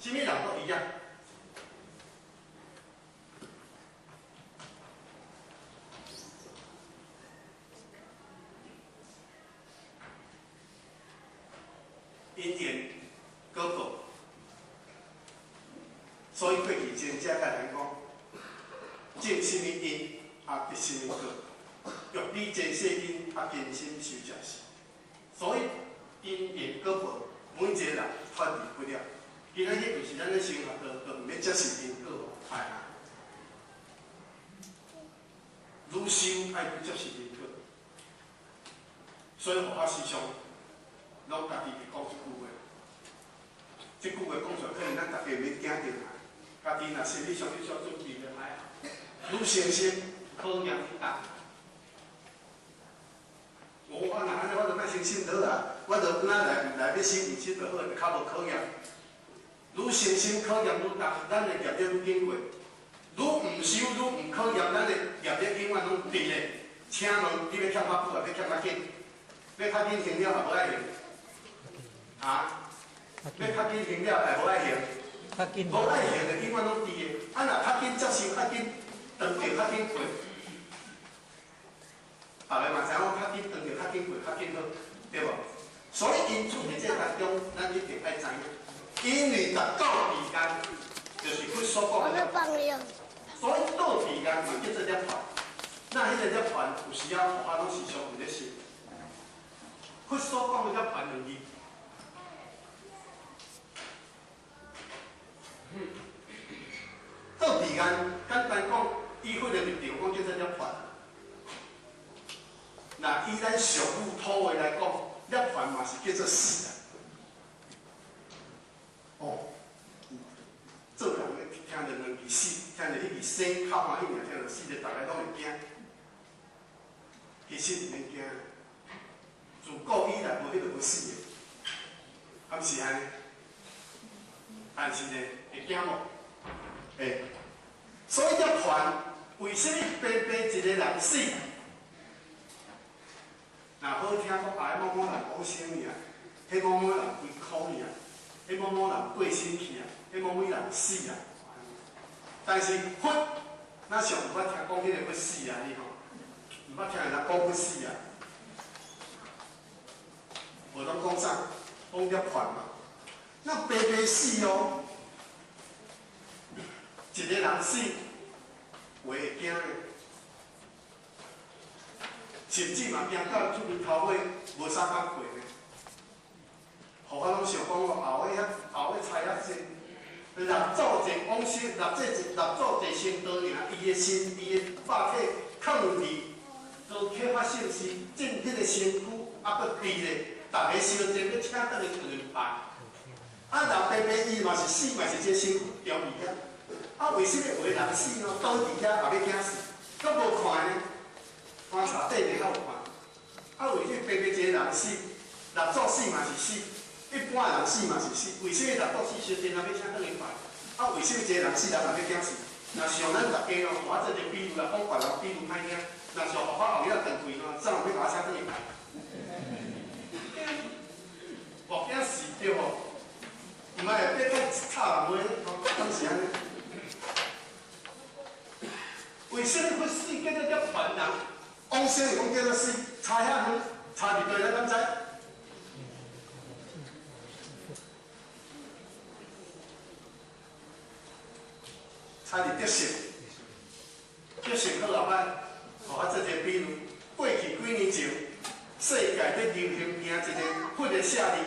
啥物人都一样。因缘果报，所以过去前者共咱讲，种啥物因，啊得啥物果；欲知前世因，啊今生修正事。所以因缘果报，每一个人脱离不了。今仔日就是咱咧生活，就毋免接受因果，哎啊。愈修爱愈接受因果，所以佛法时常拢家己会讲这句话。这句话讲出来，可能咱大家免惊著啦。家己若心理上有小准备就歹啊。愈诚心，考验愈重。我若按呢，我就莫诚心好啊，我就哪来来欲修毋修就好，就较无考验。愈诚心考验愈重，咱的业力愈紧过。愈毋修愈毋考验，咱的业力永远拢伫咧。请问你欲欠较久，抑欲欠较紧？欲较紧还了，也无爱还？啊？欲较紧还了，也无爱还？无爱还就永远拢伫的。啊，若较紧接受，较紧断掉，较紧过。逐个嘛知影，较紧断掉，较紧过，较紧好，对无？所以因此伫这当中，咱一定爱知影，因为达到彼岸，就是佛所讲的。所以到彼岸嘛叫做涅槃。那彼个涅槃有时仔佛法拢时常有咧说，佛所讲的涅槃两字。到彼岸，简单讲，以佛的立场讲叫做涅槃。那以咱俗语土话来讲，涅槃嘛是叫做死啊。哦，做人咧听著两字死，听著彼字生较欢喜尔，听著死咧，逐个拢会惊。其实毋免惊，自古以来无彼个无死的，敢是按呢？但是呢，会惊无？会。所以涅槃为啥物白白一个人死？若好听讲，啊，某某人往生去啊，彼某某人归苦去啊，彼某某人过身去啊，彼某某人死啊。但是佛，咱上毋捌听讲彼个佛死啊，你吼，毋捌听人讲佛死啊。无拢讲啥？讲涅槃嘛。那白白死哦，一个人死，有会惊的。甚至嘛惊到出面头尾无啥工过呢。互我拢想讲哦，后尾遐后尾差遐济，六祖一往生，六祖一成道尔，伊的身，伊的肉体囥伫做启发圣师，进彼个身躯，啊，阁伫咧，逐个烧钱欲请转去厝里拜。啊，老爸爸伊嘛是死，嘛是这身躯牢伫遐。啊，为啥物有的人死哦，倒伫遐也欲惊死，阁无看呢？观察底面较有看。啊，为啥白白一个人死，六祖死嘛是死，一般人死嘛是死，为啥物六祖死烧钱也欲请转去拜？啊，为啥物一个人死人也欲惊死？若像咱大家哦，我做一个比喻啦，讲别人比喻歹听，若像佛法后日断气吼，怎有欲共我请转去拜？我惊死对无？毋爱别个插人话，敢是按呢？为啥物佛死叫做涅槃人？往生是讲叫做死，差遐远，差伫佗，咱敢知？差伫德性，德性好后摆，予我做一个比喻。过去几年前，世界咧流行行一个佛的舍利。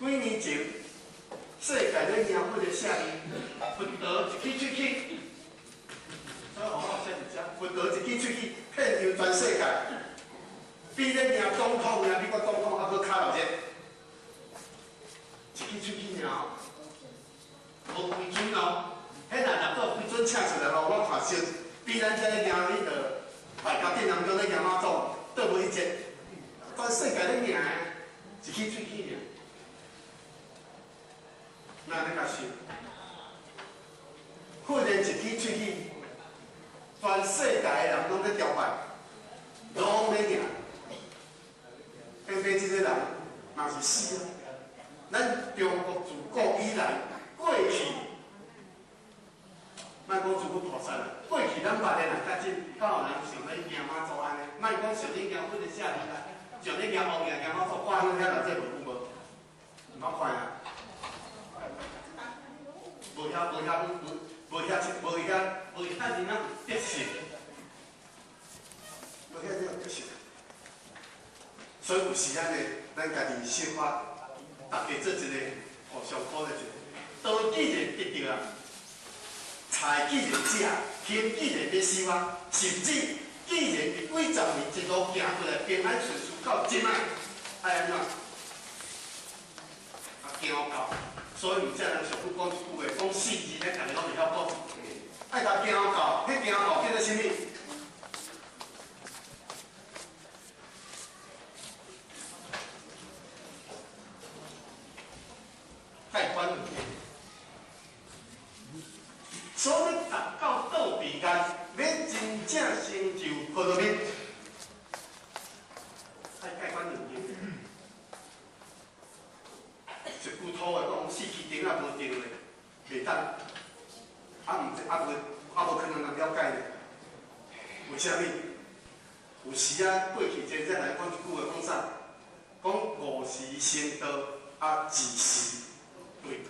几年前，世界咧迎佛的舍利，佛陀一支喙齿，所以我写伫遮，佛陀一支喙齿遍游全世界，比咧迎总统、迎美国总统犹阁较热。一支喙齿尔，无规尊哦，彼若入做规尊请出来吼，我看小比咱遮咧迎彼个百家殿南宫咧迎妈祖，倒无彼节，全世界咧迎的，一支喙齿尔。那你较想，忽然一支喙齿，全世界的人攏咧朝拜，攏咧行。偏偏這個人嘛是死啊！咱中國自古以來，過去，莫講諸佛菩薩啦，過去咱捌的人較真，敢有人想欲行媽祖按呢？莫講想欲行阮的舍利啦，想欲行王爺行媽祖，掛香遐內底無有無？毋捌看啊！無遐無遐無無遐無遐無遐爾仔特色，無遐爾特色。所以有時仔呢，咱家己小可，大家做一個互相鼓勵一下。道既然得著啊，財既然食，行既然欲修啊，甚至既然佇幾十年一路行過來，平安順遂到這擺，愛按怎？啊，行到。所以毋才人俗語講一句話，講四字，咱逐个攏會曉講。愛共行到，彼行到叫做啥物？蓋關。所以達到道彼岸，欲真正成就波羅蜜，愛蓋關兩件。一句土話講，四肢頂仔無定咧，袂當。啊毋啊無啊無可能人了解咧。為啥物？有時啊，過去真正來講一句話講啥？講五時成道，啊一時對。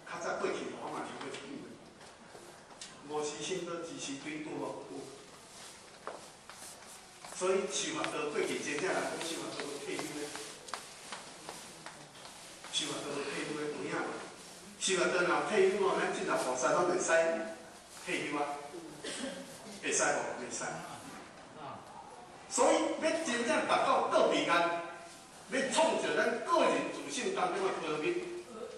較早過去我嘛聽過這句話。五時成道，一時對，有無？有。所以修法道過去真正來講，修法道無退休咧。修法道無退休咧，有影無？修法道若退休哦，咱進入菩薩攏袂使退休啊，會使無？袂使。所以欲真正達到道彼岸，欲創造咱個人自性當中的波羅蜜，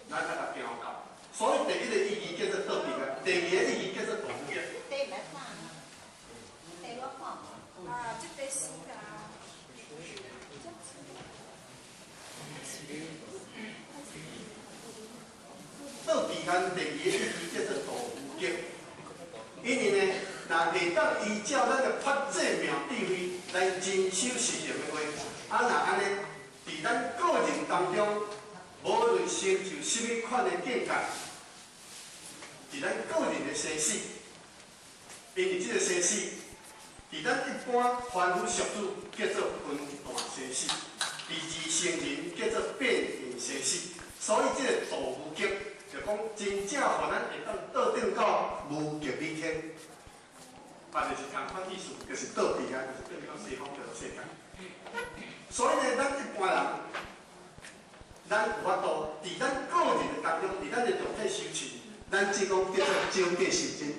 咱才共行到。所以第一個意義叫做道彼岸，第二個意義叫做道無極。啊，這個是啊。道彼岸第二個意義叫做道無極，因為呢，若會當依照咱的法界妙智慧來真修實行的話，啊，若按呢，佇咱個人當中，無論成就啥物款的境界，佇咱個人的生死，因為這個生死，佇咱一般凡夫俗子叫做分段生死，佇二乘人叫做變現生死，所以這個道無極。就講真正予咱會當倒轉到無極理天，嘛就是仝款意思，就是倒彼岸，就是轉到西方極樂世界。所以呢，咱一般人，咱有法度佇咱個人的當中，佇咱的肉體修持，咱只講叫做招假修真。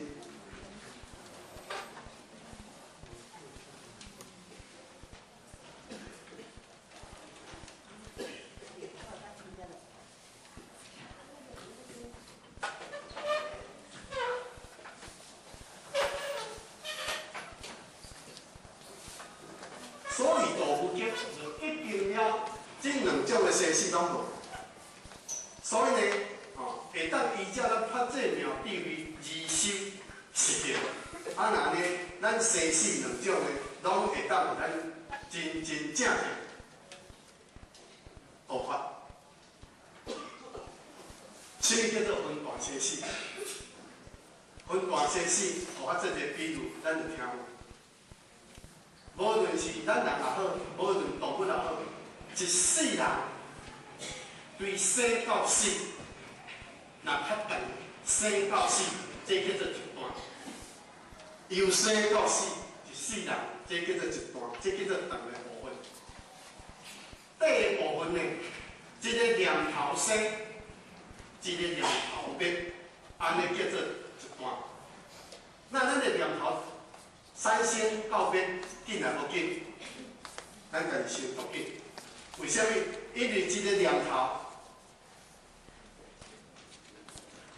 所以道無極就一定了，這兩種的生死攏無。所以呢，哦，會當依照咱法界妙智慧而修實行。啊，若呢，咱生死兩種呢，攏會當予咱真真正正度法。什物叫做分段生死？分段生死，予我做一个比喻，咱就聽有。無論是咱人也好，無論動物也好，一世人對生到死，若較長，生到死，這叫做一段；由生到死，一世人，這叫做一段，這叫做長的部分。短的部分呢，一個念頭生，一個念頭滅，按呢叫做一段。那咱的念頭產生到滅，緊抑無緊？咱家己先讀緊。為啥物？因為這個念頭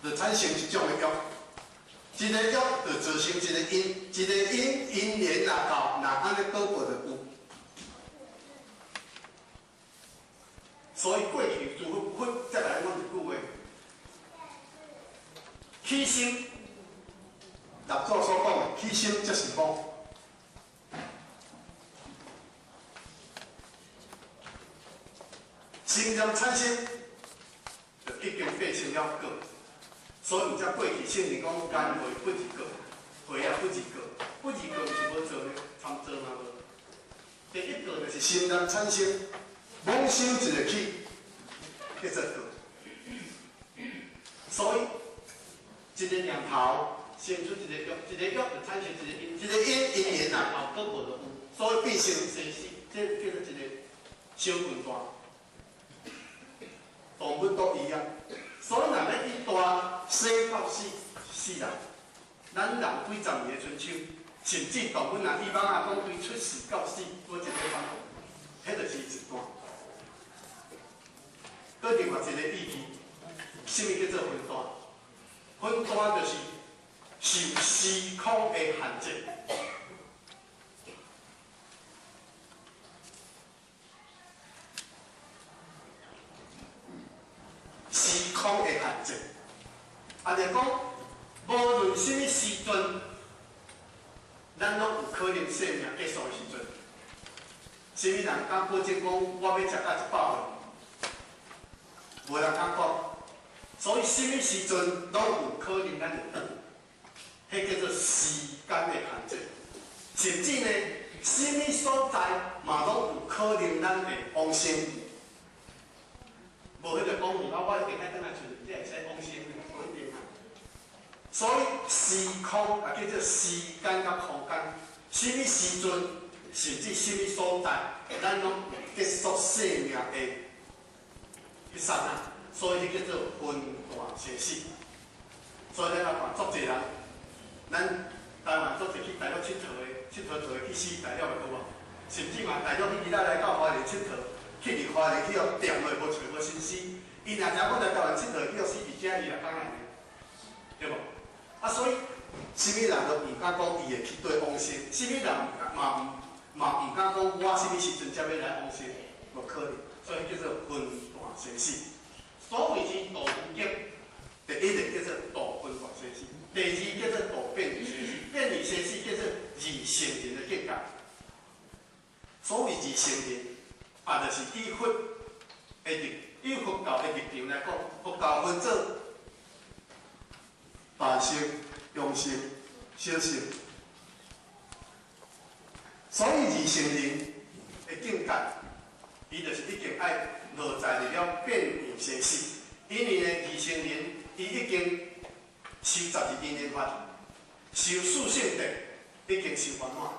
就產生一種的業，一個業就造成一個因，一個因因緣若到，若按呢果報就有。所以過去諸佛佛才來講一句話：起心，六祖所講的。起心则是妄。心念产生，就已经变成了果。所以，才过去圣人讲，干会不二果，会啊不二果，不二果毋是无做呢，参做嘛无。第一个就是心念产生，妄想一个起，叫做果。所以，一个念头生出一个欲，一个欲就产生一个因，一个因因缘啊，后果无就有，所以变成生死，这叫做一个小分段。动物都一样，所以若欲以大生到死，死人，咱人几十年的春秋，甚至动物若以蠓仔讲对出世到死，过一个方，彼就是一段。阁另外一个意义，啥物叫做分段？分段就是受时空的限制。时空的限制，啊，就讲，无论啥物时阵，咱拢有可能生命结束的时阵。啥物人敢保证讲，我欲食到100岁？无人敢讲。所以，啥物时阵拢有可能咱会转，彼叫做时间的限制。甚至呢，啥物所在嘛拢有可能咱会往生。无彼个讲，啊，我一定爱转来厝，才会使往生，无一定。所以时空啊，叫做时间佮空间，啥物时阵，甚至啥物所在，咱拢结束生命的彼刹那，所以彼叫做分段生死。所以咱来看足济人，咱台湾足济去大陆𨑨迌的，𨑨迌迌的去死大陆的有无？甚至嘛，大陆去其他来到花莲𨑨迌。去伫花莲去予掂落，无揣无身尸。伊若知影讲来台湾𨑨迌去予死伫遮，伊也敢来呢？对无？啊，所以啥物人都毋敢讲伊会去对往生，啥物人嘛嘛毋敢讲我啥物时阵才欲来往生，无可能。所以叫做分段生死。所谓之大分结，第一个叫做大分段生死，第二叫做大变异生死，变异生死叫做二乘人的境界。所谓二乘人。啊，就是以佛的立，以佛教的立场来讲，佛教分做大乘、中乘、小乘。所以二乘人的境界，伊就是已经爱落在入了变异生死。因为呢，二乘人伊已经修十二因缘法，修四圣谛，已经修圆满。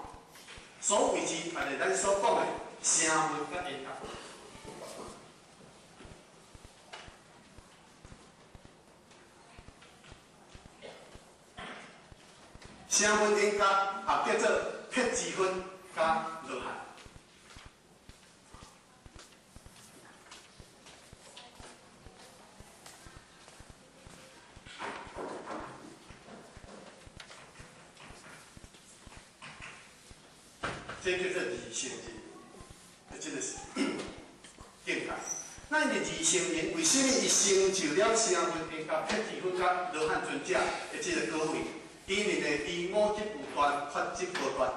所谓之，也就是咱所讲的。声闻佮缘觉，声闻缘觉也叫做辟支佛佮罗汉。这叫做二乘人。这个是境界。咱的二乘人为啥物伊成就了声闻缘觉、辟支佛佮罗汉尊者的这个果位？因为呢，伊五执有断，法执无断。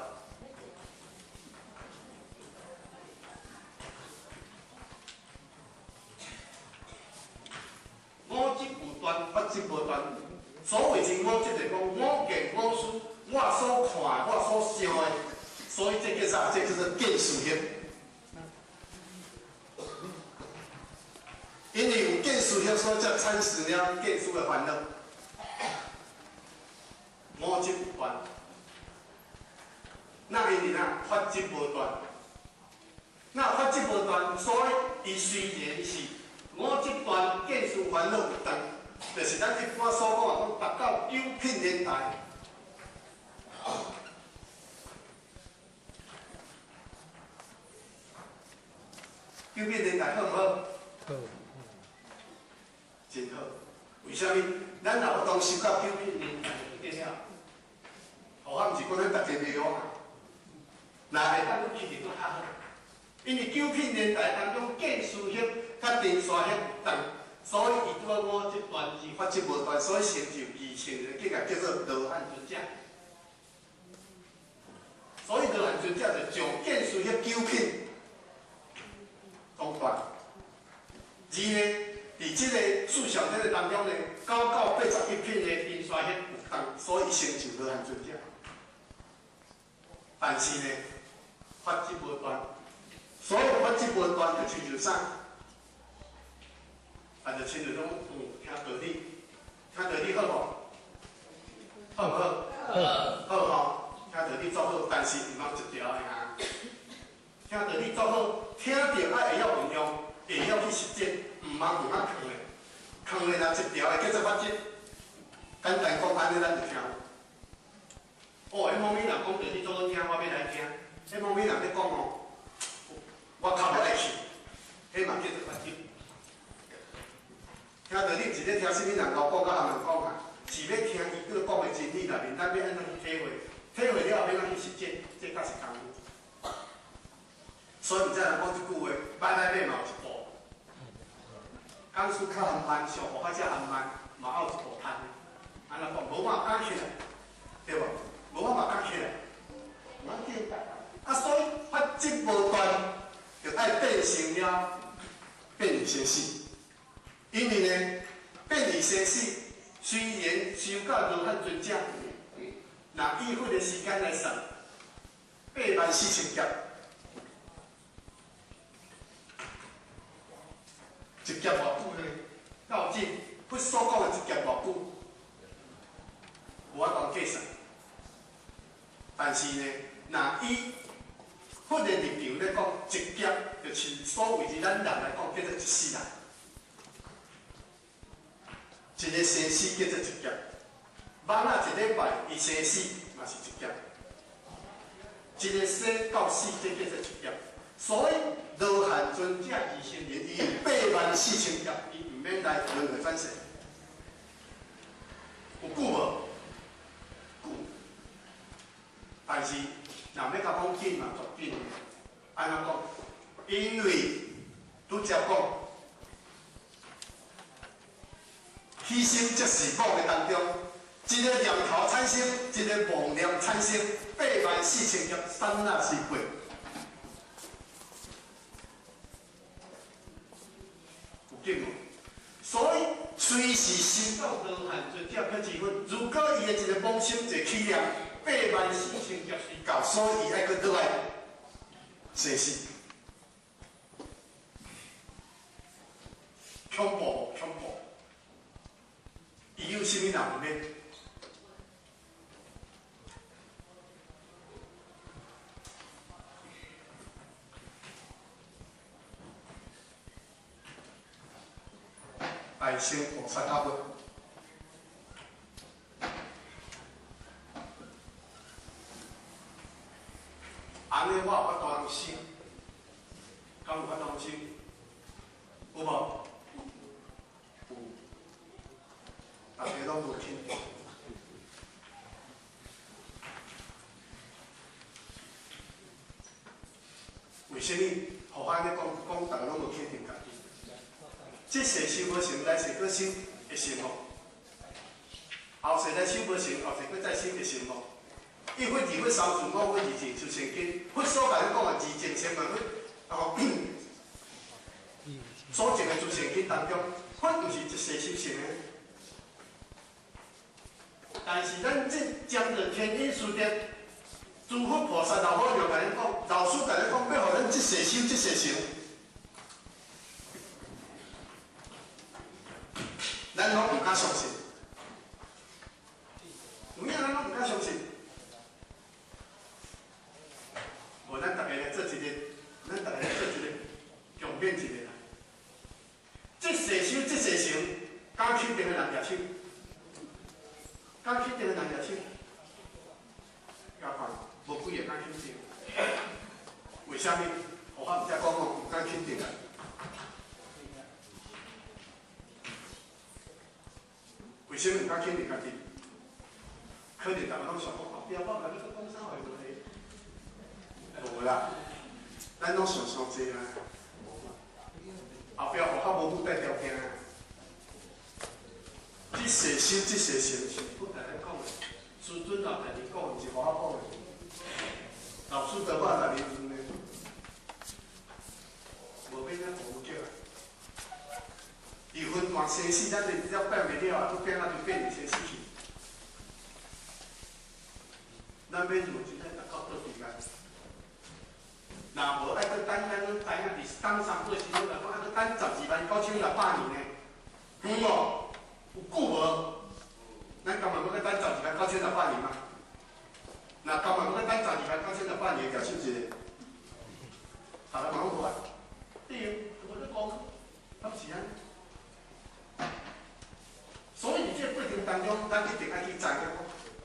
五执有断，法执无断。所谓之五执，就是讲我见、我思、我所看、我所想的，所以这叫啥？这叫做见思惑。因为有见思惑，所以才产生了见思的烦恼。五执有断，那因为哪法执无断，那法执无断，所以伊虽然是五执断，见思烦恼有断，就是咱一般所讲的讲达到九品莲台。九品莲台好毋好？好。真好。为啥物？咱若有当修到九品莲台就对了。哦，啊，毋是讲咱逐个袂好啊。若会当阁继续阁较好。因为九品莲台当中见思惑佮定沙惑断，所以伊拄仔五执断，二法执无断，所以成就二乘的境界叫做罗汉尊者。到81品的金沙血有共，所以成就罗汉尊者。但是呢，法执无断，所以法执无断就亲像啥？啊，就亲像讲，听道理，听道理好无？好毋好？好，好吼，听道理足好，但是毋通一条的啊。听道理足好，听著爱会晓运用，会晓去实践，毋通毋通囥咧。囥咧若一条的叫做法执。简单讲，按呢咱就听。哦，彼某某人讲道理足好听，我欲来听。彼某某人咧讲哦，我较无爱去，彼嘛叫做法执。听道理，毋是咧听啥物人𠢕讲，佮含人讲啊，是欲听伊阁讲的真理内面，咱欲按怎去体会？体会了后欲按怎去实践？这才是功夫。所以毋知人讲这句话，摆来尾嘛有一步。讲师较缓慢，上步较遮缓慢，嘛有一步趁。按怎讲？无法讲起来，对无？无法嘛讲起来，无要紧。啊，所以法执无断，就爱变成了变异生死。因为呢，变异生死虽然修到罗汉尊者，若以佛的时间来算，84000劫，一劫偌久呢？到这佛所讲的一劫偌久，无法度计算。但是呢，若以佛的立场咧讲，一劫就是所谓伫咱人来讲，叫做一世人。一个生死叫做一劫，蠓仔一礼拜伊生死嘛是一劫，一个生到死这叫做一劫。所以罗汉尊者二乘人，伊84000劫，伊毋免来轮回转世。有久无？久。但是若欲共讲紧嘛，足紧。按怎讲？因为拄才讲，起心即是妄的当中，一个念头产生，一个妄念产生，84000劫刹那时过。有紧无？所以随时修到罗汉尊者辟支佛，如果伊的一个妄心一个起念，84000劫随到，所以伊爱阁倒来生死。恐怖无？恐怖！伊有啥物人有咧？大乘菩萨教法，按呢我有法度通想，敢有法度通想？有无？有。大家拢无听著。为啥物？予我按呢讲，讲逐家拢无肯定家己。这世修无成，来世阁修会成无？后世来修无成，后世阁再修会成无？一佛、二佛、三祖、五佛、二净修成经，佛所共你讲的二净千万佛，吼，所证的诸圣经当中，佛毋是一世修成的。但是咱这将着天阴殊德，诸佛菩萨老好就共咱讲，老师共咱讲，欲予咱这世修这世成，咱拢毋敢相信。有影咱拢毋敢相信。无，咱逐家来做一个，咱逐家来做一个共勉一下啦。这世修这世成，敢肯定的人举手。敢肯定的人举手。举看，无几个敢肯定。为啥物？我毋才讲哦，毋敢肯定啊。为啥物毋敢肯定家己？可能逐家拢想讲，后壁我共你阁讲啥话无咧？无啦，咱拢想伤济啊。后壁有较无附带条件啊。这世修，这世成是佛共咱讲的，师尊老家己讲，毋是予我讲的。老师都我家己问的，无变啊无叫啊。伊分段生死，咱就直接变袂了啊，都变啊就变成生死去。咱要如真正达到倒平安。若无爱阁等，咱拢知影伫等三过时阵来讲，爱阁等129,600年呢，远无？有久无？咱甘愿欲阁等129,600年吗？若甘愿欲阁等129,600年，举手一下。好了，嘛无啊？对，无咧讲，敢是按呢？所以这个过程当中，咱一定爱去知影讲，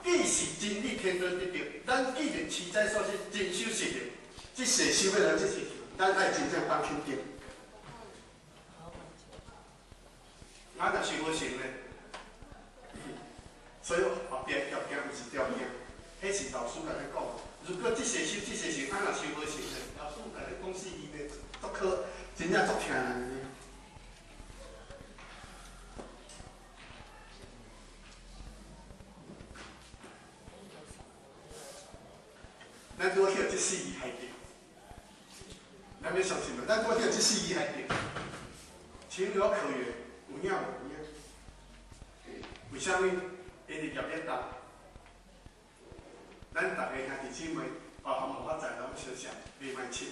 既是真理天伦得著，咱既然持在所是真修实行，这世修欲来这世，咱爱真正放肯定。咱若修无成咧，所以后壁条件毋是条件，彼是老师共你讲。如果这世修这世成，啊若修无成咧，老师共你讲四字咧，足可，真正足疼人的。咱拄仔去这四字害著，咱欲相信无？咱拄仔去这四字害著，情有可原，有影无？有影。为啥物？因为业力重。咱逐个兄弟姊妹，包含无法在拢相像，袂歹笑。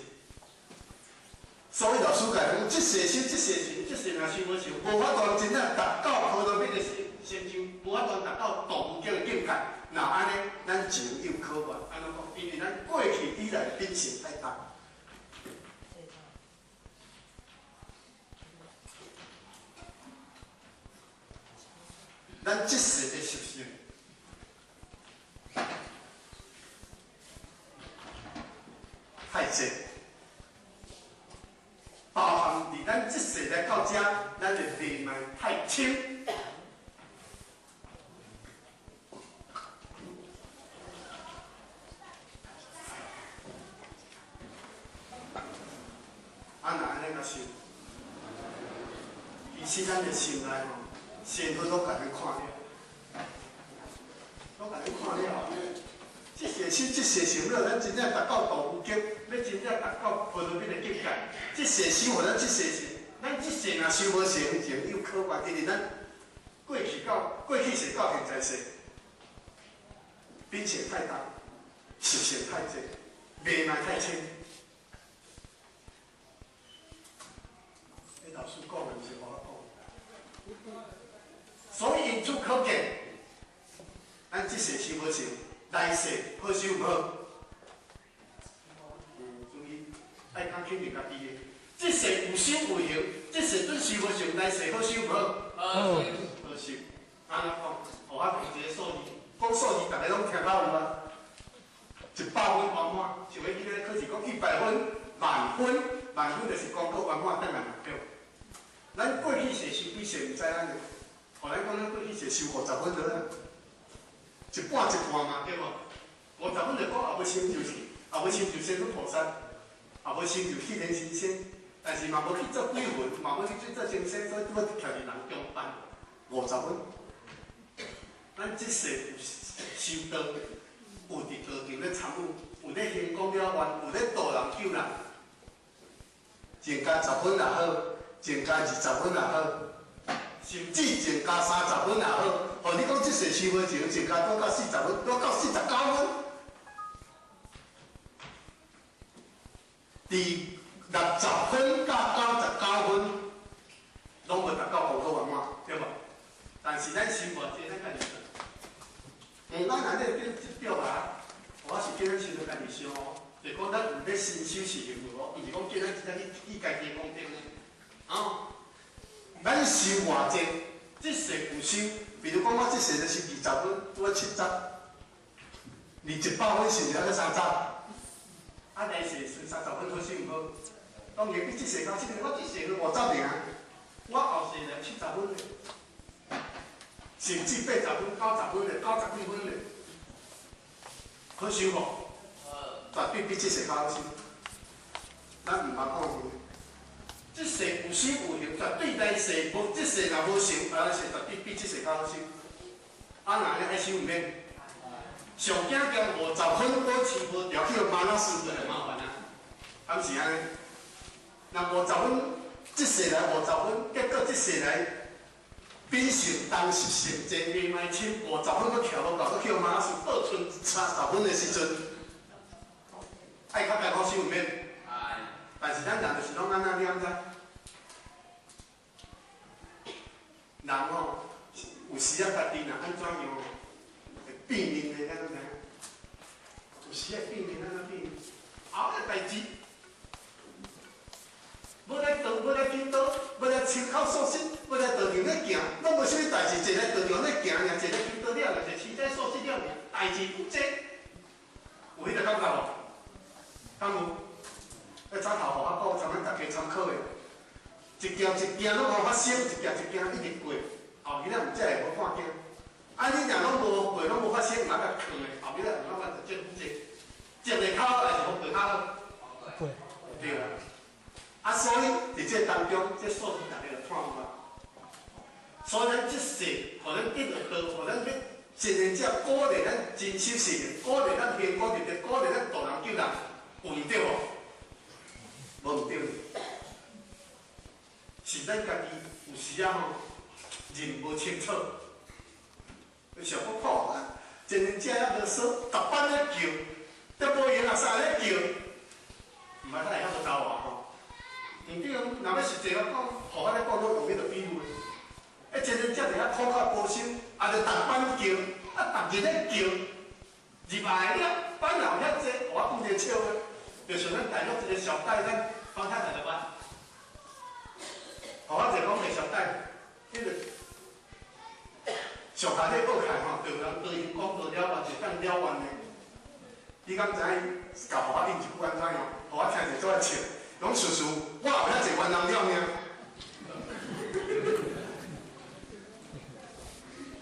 所以老师共讲，这世修，这世成，这世若修无成，无法度真正达到波罗蜜的成就，无法度达到道无境的境界。若按呢，咱情有可原。按怎讲？因为咱过去以来秉性太重。咱这世的习性太济，包含伫咱这世来到遮，咱的命脉太轻。啊，若按呢共想，其实咱的心内吼，神佛拢共咱看了，拢共咱看了。这世修，这世成了，咱真正达到道无境，欲真正达到波罗蜜的境界。这世修，予咱这世成，咱这世若修无成，情有可原，因为咱过去到过去世到现在世，秉性太重，习性太济，命脉太轻。老师讲的，毋是我讲。所以因此可见，咱这世修无成，来世好修无好？注意，爱较肯定家己的。这世有修有行，这世准修无成，来世好修无好？好修。按怎讲？予我讲一个数字，讲数字，逐个拢听到有啊？100分圆满，像彼个考试讲100分满分，满分就是功课圆满转来目标。咱过去世修几世毋知咱的，予咱讲咱过去世修50分就好，一半一半嘛，对无？50分就讲也无成就是，也无成就仙女菩萨，也无成就气天神仙，但是嘛无去做鬼魂，嘛无去做神仙，所以拄好徛伫人中间，50分。咱这世有修道，有伫道场咧参与，有咧行功了愿，有咧度人救人，增加10分也好。增加20分也好，甚至增加30分也好。予你讲这世修无成，增加多到40分，多到49分。伫60分到99分，拢无达到功课圆满，对无？但是咱修偌济，咱家己算。咱若咧变这表啊，我是叫咱修著家己想哦。就讲咱有咧深修实行无？毋是讲叫咱真正去家己功德呢。啊，咱修偌济，这世有修，比如讲我这世就修20分，拄仔70，离100分是毋是还阁30？啊，来世剩30分好修毋好？当然比这世较，我这世就50尔，我后世来70分咧，甚至80分、90分咧、90几分咧，好修无？绝对比这世较好修。咱毋捌讲过。这世有修有行，绝对来世无，这世若无成，啊，来世绝对比这世较好修。啊，若按呢爱修毋免，上惊惊50分保持无牢，去予麻烦死就麻烦啊，敢是按呢？若50分，这世来50分，结果这世来秉性重习性，坐袂卖深，50分阁徛无够，阁去予妈是倒剩30分的时阵，爱较艰苦是有免？但是咱人就是攏按呢，你敢知？人吼，有時啊，家己若按怎樣，會變面的，你敢知影？有時會變面，按怎變面？後日代誌，欲來倒，欲來祈禱，欲來親口素食，欲來道場咧行，攏無啥物代誌，坐來道場咧行爾，坐來祈禱了爾，坐持齋素食了爾，代誌不濟，有彼個感覺無？敢有？彼早頭予我講，咱們大家參考的，一件一件攏無發生，一件一件一直過，後日仔有才會無看見。啊，你若攏無過，攏無發生，嘛閣囥的，後日仔有感覺就這這，這個較好還是無過較好？過。對啦。啊，所以佇這當中，這數字大家就看有啊。所以咱這世，予咱得著道，予咱欲真正正鼓勵咱真實性，鼓勵咱行鼓勵鼓勵咱度人救人，有毋對無？無毋對。是咱家己有時仔吼認無清楚，想講看啊，真正正猶無說，逐擺咧叫，得無閒啊，啥咧叫，毋捌咱會曉無走啊吼。毋對，若欲實際來講，予我咧講，攏用彼個比喻。欸，真正正佇遐苦口婆心，也著逐擺叫，啊，逐日咧叫，入來了，班也有遐濟，予我講一個笑話，就像咱大陸一個小戴，咱方太太就捌。予我一個講個小戴，彼個上下咧報開吼，就有人對伊講到了完，就當了完的。你敢知影？共予我應一句按怎樣？予我聽者做愛笑，講事實，我有遐濟冤人了爾。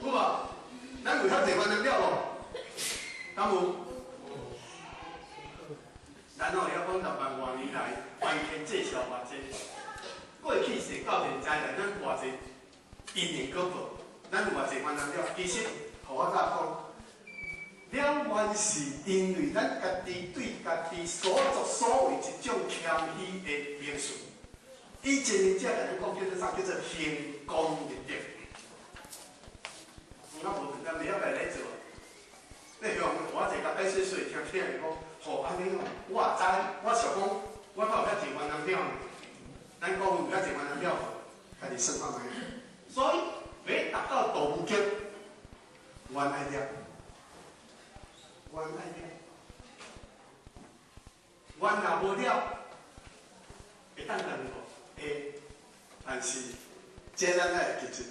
有無？咱有遐濟冤人了無？敢有？咱哦會曉講6萬外年來，冤親債小偌濟。過去世到現在來，咱偌濟因緣果報，咱有偌濟冤人了。其實，予我甲講，了緣是因為咱家己對家己所作所為一種謙虛的名詞。以前者共咱講叫做啥？叫做行功立德。我無咱袂曉家來做。你向我一個解說說聽聽伊講，吼按呢哦，我也知，我想講，我哪有遐濟冤人了呢？咱講有遐濟冤人了，家己算看覓。所以欲達到度無極，願愛了，願愛了，願若無了，會當斷無？會，但是這咱愛會記住，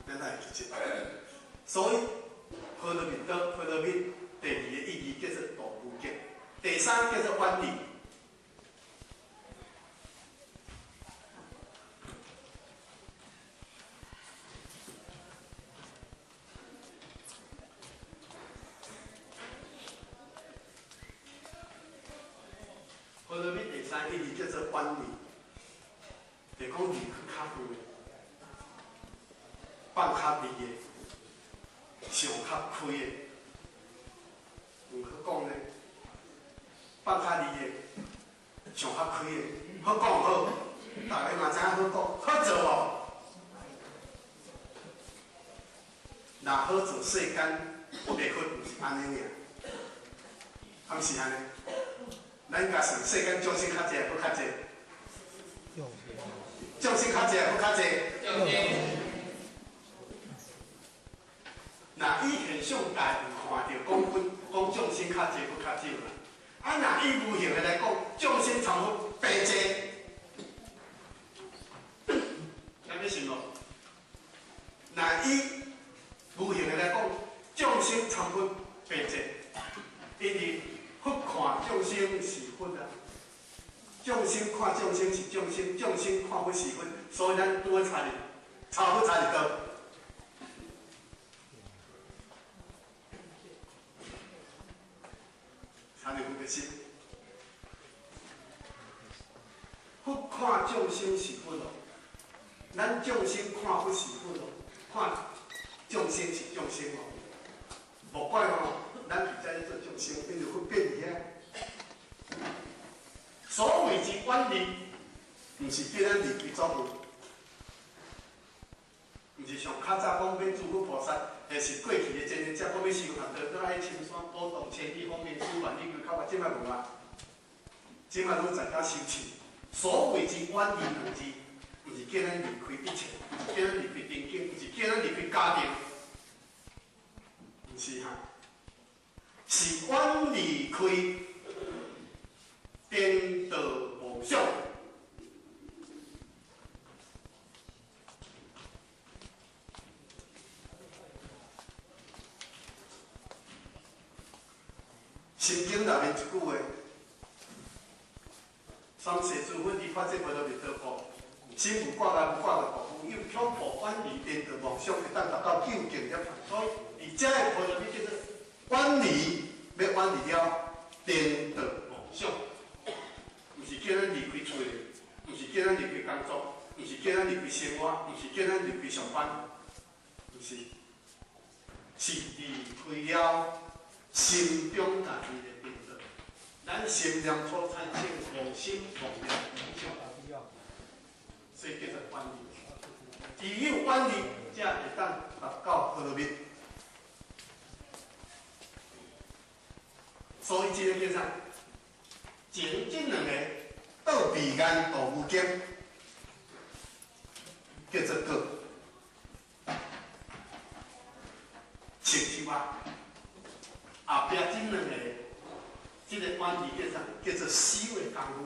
咱愛會記住。所以，波羅蜜多，波羅蜜第二個意義叫做度無極，第三叫做遠離。波羅蜜第三意義叫做遠離，就講離去較遠的，放較離的，想較開的，有好講呢，放較離的，想較開的，好講好，大家嘛知影好講，好做無？若好做，世間佛袂佛，毋是按呢爾，敢是按呢？咱共算世間眾生較濟，佛較濟？眾生較濟，佛較濟？若以現象界有看著講佛講眾生較濟，佛較少啦。啊，若以無形的來講，眾生參佛白濟。咱欲信無？若以無形的來講，眾生參佛白濟，因為佛看眾生是佛啊，眾生看眾生是眾生，眾生看佛是佛，所以咱拄好差佇，差佛差佇佗？差佇佛的心。佛看眾生是佛咯，咱眾生看佛是佛咯，看眾生是眾生哦，無怪吼，咱佇遮咧做眾生，變做佛變佇遐。所謂之遠離，毋是叫咱離開祖父，欲修学道，搁爱深山宝洞千里方面修万里归，较话这摆无啊，这摆拢在家修持。所谓之远离两字，毋是叫咱离开一切，毋是叫咱离开定境，毋是叫咱离开家庭，毋是哈，是远离开颠倒妄想。心经内面一句话：三世诸佛依法这波罗蜜多故，心无挂碍，无挂碍故，有恐怖远离颠倒妄想，会当达到究竟涅槃。所以，伫遮的波罗蜜叫做远离，欲远离了颠倒妄想，毋是叫咱离开厝里，毋是叫咱离开工作，毋是叫咱离开生活，毋是叫咱离开上班，毋是，是离开了心中家己的颠倒。咱心念所产生妄心、妄念、妄想，所以叫做远离。只有远离，才会当达到波罗蜜。所以这个叫啥？前这两个到彼岸度无间，叫做果。成就啊！后壁这两个，这个远离叫啥？叫做修的功夫，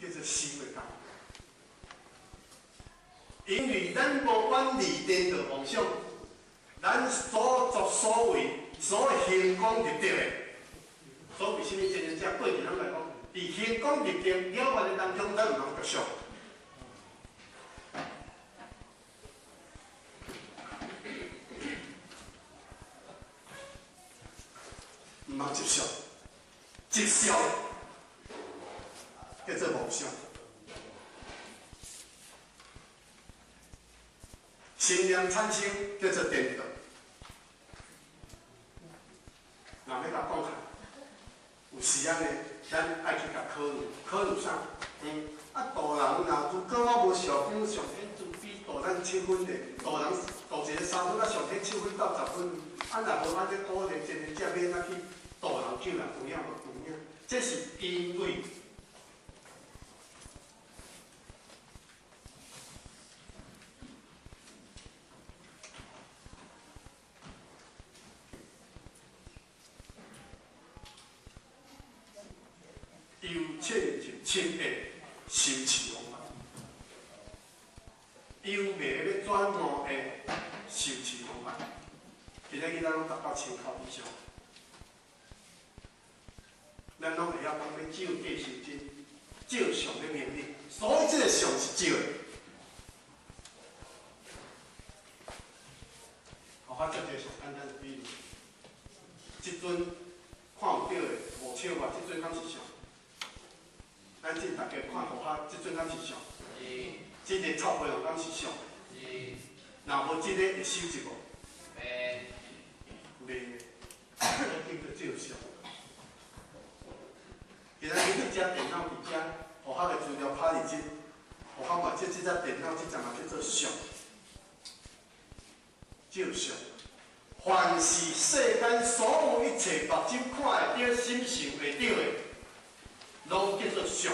叫做修的功夫。因为咱无远离颠倒妄想，咱所作所为、所行功立德的，所谓啥物真正正过去咱来讲，伫行功立德了完的当中，咱毋通着相。毋通执相，执相叫做妄想。心念产生叫做颠倒。若欲共讲起来，有时仔呢，咱爱去共考虑，考虑啥？啊，度人若如果我无想讲上天慈悲度咱七分的，度人度一个3分，啊上天7分到10分，啊若无按呢鼓励，真正才免啊去度人救人，有影无？有影。这是因为由浅入深的修持方法，由迷欲转悟的修持方法，今仔日咱拢达到千口以上，咱拢会晓讲欲照假修真，照相欲明理，所以这个相是照的。我做一个上简单的比喻，这阵看有著的无笑话，这阵敢是相？咱这大家看图卡，这阵敢是相？这个臭皮囊敢是相？若无这个会收集无？袂，叫做照相。今仔日这只电脑伫遮，学校的资料拍伫这，学校嘛这这只电脑这只嘛叫做相，照相。凡是世间所有一切目睭看会著、心想会著的，拢叫做相。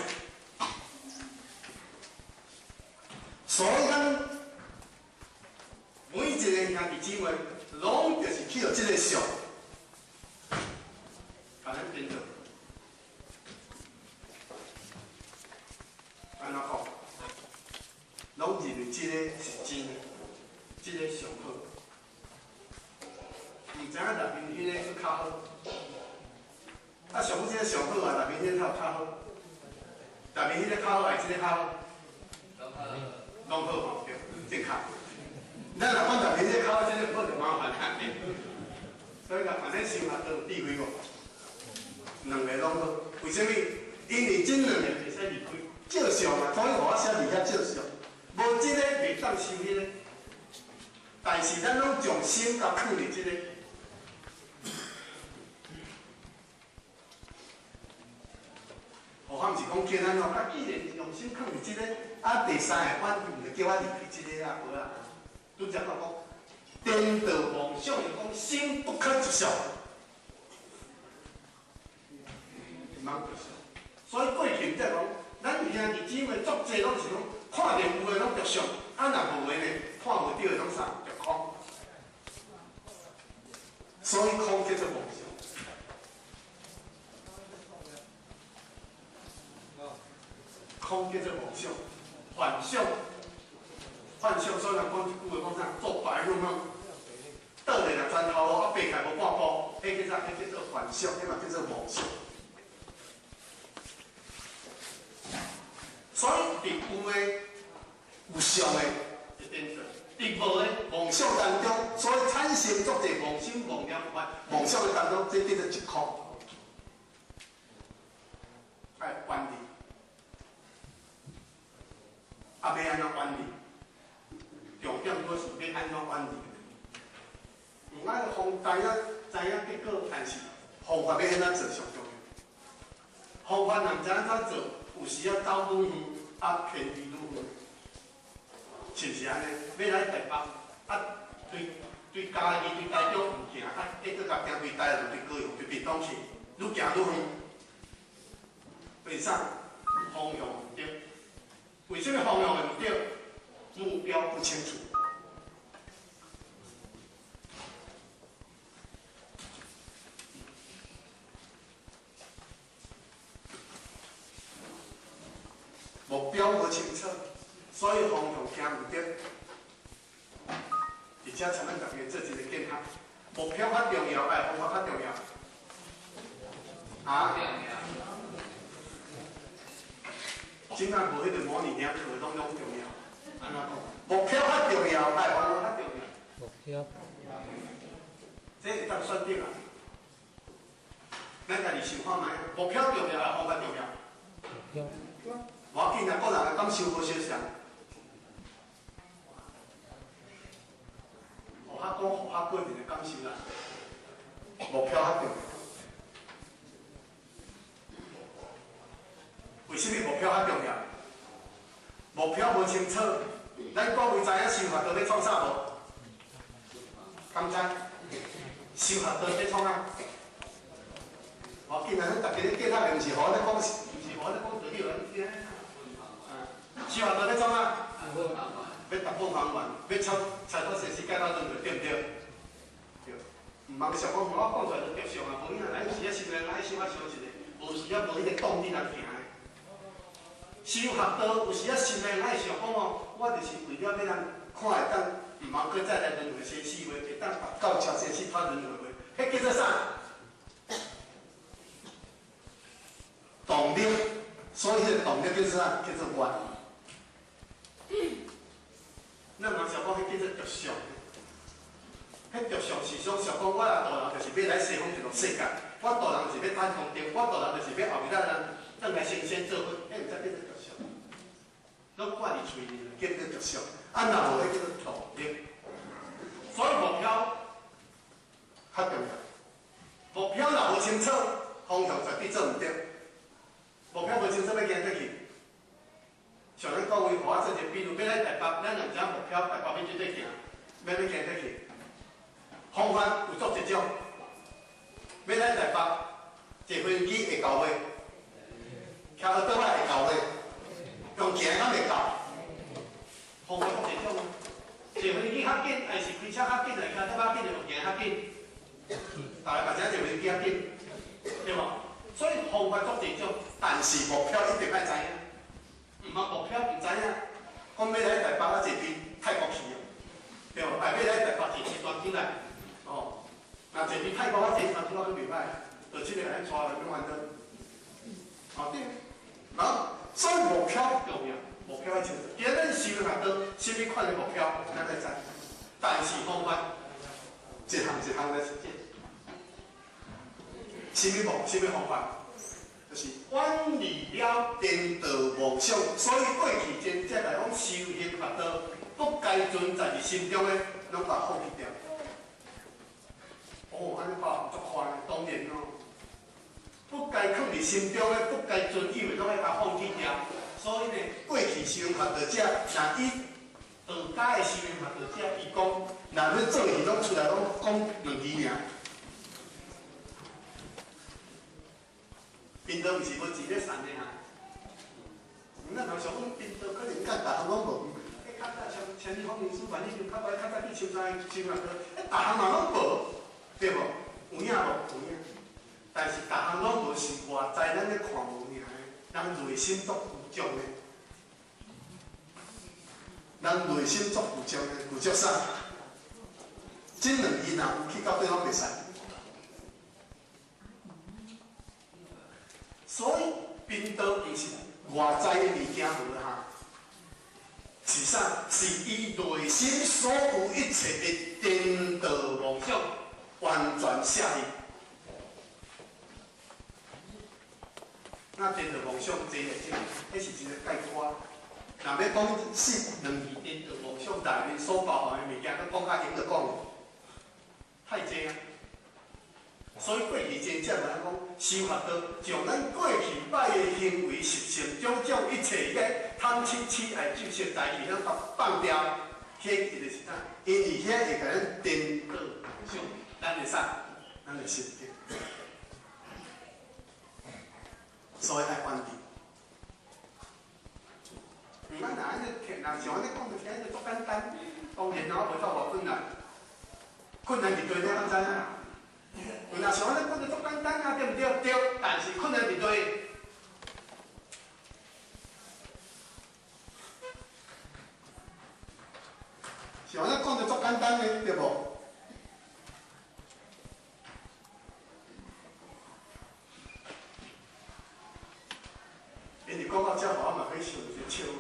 所以咱每一个兄弟姊妹，拢就是去予这个相，共咱颠倒。按怎讲？拢认为这个是真的，这个上好。毋知影内面彼个阁较好。啊，上好这个上好啊，内面彼个较较好。内面彼个较好，还是这个较好？拢好吼，对，正确。咱若讲内面这个较好，这个唔好就麻烦啊。所以讲，反正想法都有智慧无？两个拢好，为啥物？因为这两个袂使离开，照相嘛，所以我写伫遐照相。无这个袂当修彼个，但是咱拢将心共囥伫这个。我毋是讲叫咱哦，啊，既然用心囥伫这个，啊，第三个反毋就叫我离开这个啊，无啊。拄则我讲，颠倒妄想，就講心不可執相，毋通執相。所以過去毋才講，咱兄弟姊妹足濟攏是講，看著有的攏著相，啊若無的呢，看無著的攏啥著空。所以空叫做妄想。空叫做妄想，幻想，幻想。所以人講一句話講啥？做白日夢，倒咧若磚頭路啊，爬起來無半步，彼叫啥？彼叫做幻想，彼嘛叫做妄想。所以，佇有的、有相的，一點做；佇無的妄想當中，所以產生足濟妄心、妄念、妄想的當中，這叫做一空，愛遠離。啊，欲按怎遠離？重點閣是欲按怎遠離？毋愛予知影知影結果，但是方法欲按怎做上重要。方法若毋知按怎做，有時仔走愈遠，啊偏離愈遠，是毋是按呢？欲來台北，啊對對嘉義、對台中毋行，啊結果共行對台南、對高雄、對屏東去，愈行愈遠。為啥？方向毋對。為啥物方向會毋對？目標不清楚。目標無清楚，所以方向行毋對。而且請咱大家做一個見學，目標較重要，還是方法較重要？啊？這擺無彼個模擬兩課攏攏重要，按怎講？目標較重要，還是方法較重要？目標。這會當選擇啊！咱家己想看覓，目標重要還是方法重要？目標。無要緊啊，個人的感受無相像。予較講，予較個人的感受啦。目標較重要。為啥物目標較重要？目標無清楚，咱各位知影修學道欲創啥無？敢知？修學道欲創啥？無要緊啊，咱逐家咧計較的，毋是予我咧講，毋是予我咧講道理，予恁聽。修學道欲創啥？欲突破防原，欲超超脫生死解脫輪迴，對毋對？對。毋通想講，我講出來就著相啊，無影，咱有時仔心內愛想啊想一下，無時仔無彼個動力來行的。修學道有時仔心內愛想講哦，我就是為了欲人看會當，毋通閣再來輪迴生死話，會當達到超生死脫輪迴話，彼叫做啥？動力，所以彼個動力叫做啥？叫做願。咱嘛想講，彼叫做著相。彼著相是想想講，我若大人就是欲來西方極樂世界，我大人就是欲趁功德，我大人就是欲後日仔人轉來成仙做佛，彼毋才叫做著相。攏掛佇喙裡，叫做著相。啊，若無彼叫做動力。所以目標較重要。目標若無清楚，方向絕對做毋對。目標無清楚，欲行佗去？像咱各位，予我做一個比喻，欲來台北，咱若毋知影目標，台北欲佗行，欲欲行佗去？方法有足濟種。欲來台北，坐飛機會到未？騎奧多仔會到未？用行的敢會到？方法足濟種啊！坐飛機較緊，還是開車較緊，還是騎車較緊，用行較緊？大家嘛知影坐飛機較緊，對無？所以方法足濟種，但是目標一定愛知影。毋通目標毋知影，講欲來台北啊，坐飛泰國去哦，對無？啊，欲來台北坐飛船起來，哦，若坐飛泰國啊，坐船去我閣袂歹，就這個來帶來欲煩惱。哦對，啊，所以目標重要，目標愛清楚。今日咱修學道，啥物款的目標，咱愛知。但是方法，一項一項來實踐。啥物目？啥物方法？就是遠離了顛倒妄想，所以過去真正來講修行學道，不該存在佇心中的，攏共放棄掉。哦，按呢包含足寬的，當然咯。不該囥佇心中的，不該存有的，攏愛共放棄掉。所以呢，過去修行學道者，若以道家的修行學道者，伊講，若若欲做戲，攏出來攏講兩字爾。貧道毋是無錢咧散的哈。咱若想講貧道可能甲逐項攏無，彼較早像千里風雲書辦，已經較早較早去收山收啊，彼逐項嘛攏無，對無？有影無？有影。但是逐項攏無是外在咱咧看無爾的，人內心足具足的，人內心足具足的，具足啥？這兩字若有去到底攏袂使。所以貧道其實外在的物件無哈，是啥？是伊內心所有一切的顛倒妄想，完全捨去。那顛倒妄想，這個這，彼是一個概括。若欲講四兩字顛倒妄想內面所包含的物件，閣講較閒就講，太濟啊。所以過去真正來講，修學道將咱過去歹的行為習性，種種一切个貪嗔痴愛執著代誌，咱共放掉，彼個就是啥？因為遐會共咱顛倒想，咱的啥？咱的心境。所以愛遠離。毋咱若按呢聽，若像按呢講，就聽就足簡單。當然我袂夠偌困難，困難佇佗你敢知影？若像按呢講就足簡單啊，對毋對？對，但是困難佇佗？像按呢講就足簡單的，對無？因為講到遮，我嘛去想一個笑話。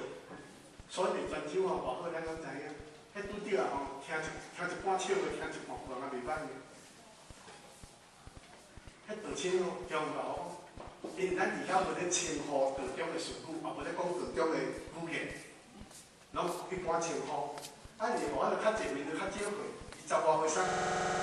所以佇泉州吼，偌好，咱攏知影。彼拄著啊吼，聽一聽一半笑話，聽一半人也袂歹呢。彼道親哦，中午因為咱佇遐無咧稱呼道中的術語，也無咧講道中的語言，攏一般稱呼。啊，你無我就較濟面就較少歲，二十外歲生。